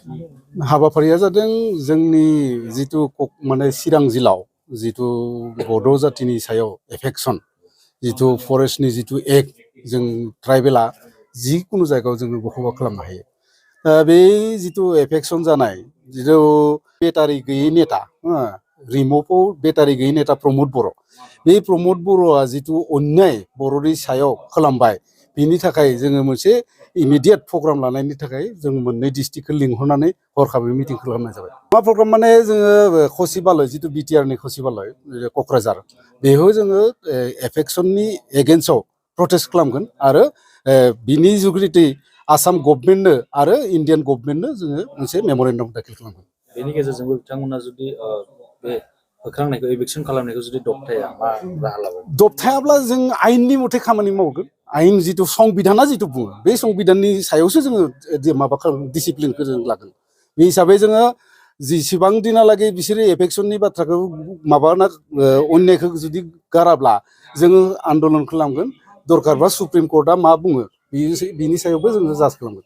हाबाफारिया जादों जोंनि जिथु माने चिरां जिल्लायाव जिथु बड' जातिनि सायाव एफेक्सन जिथु फरेस्टनि जिथु एक्ट जों ट्राइबेला जिकुनु जायगायाव जोङो बखौबा खालामनो हायो। बे जिथु एफेक्सन जानाय जिथु बेटारि गैयै नेता रिम'भआव बेटारि गैयै नेता प्रमद बर' बे प्रमद बर'आ जिथु अन्याय बर'नि सायाव खालामबाय बिनि थाखाय जोङो मोनसे इमिडियेट प्रग्राम लानायनि थाखाय जों मोननै डिस्ट्रिक्टखौ लिंहरनानै हरखाबै मिटिं खालामनाय जाबाय। मा प्रग्राम माने जोङो खसिबालय जिथु बिटिआरनि खसिबालय क'क्राझार बेखौ जोङो एफेक्सननि एगेन्स्टआव प्रटेस्ट खालामगोन आरो बिनि जुगिदि आसाम गभर्नमेन्टनो आरो इन्डियान गभर्नमेन्टनो जोङो मोनसे मेम'रेन्डाम दाखिल खालामगोन। बेनि गेजेरजोंबो बिथांमोना जुदि बे होखांनायखौ एभिक्सन खालामनायखौ जुदि दबथाया मा राहा लागोन? दबथायाब्ला जों आयेननि मथे खामानि मावगोन। आयेन जिथु संबिधाना जिथु बुङो बे संबिधाननि सायावसो जोङो माबा डिसिप्लिनखौ जों लागोन। बे हिसाबै जोङो जेसेबां दिनालागै बिसोरो एफेक्सननि बाथ्राखौ माबाना अन्यायखौ जुदि गाराब्ला जोङो आन्दलन खालामगोन। दरकारबा सुप्रिम कर्टआ मा बुङो बिनि सायावबो जोङो जाज खालामगोन।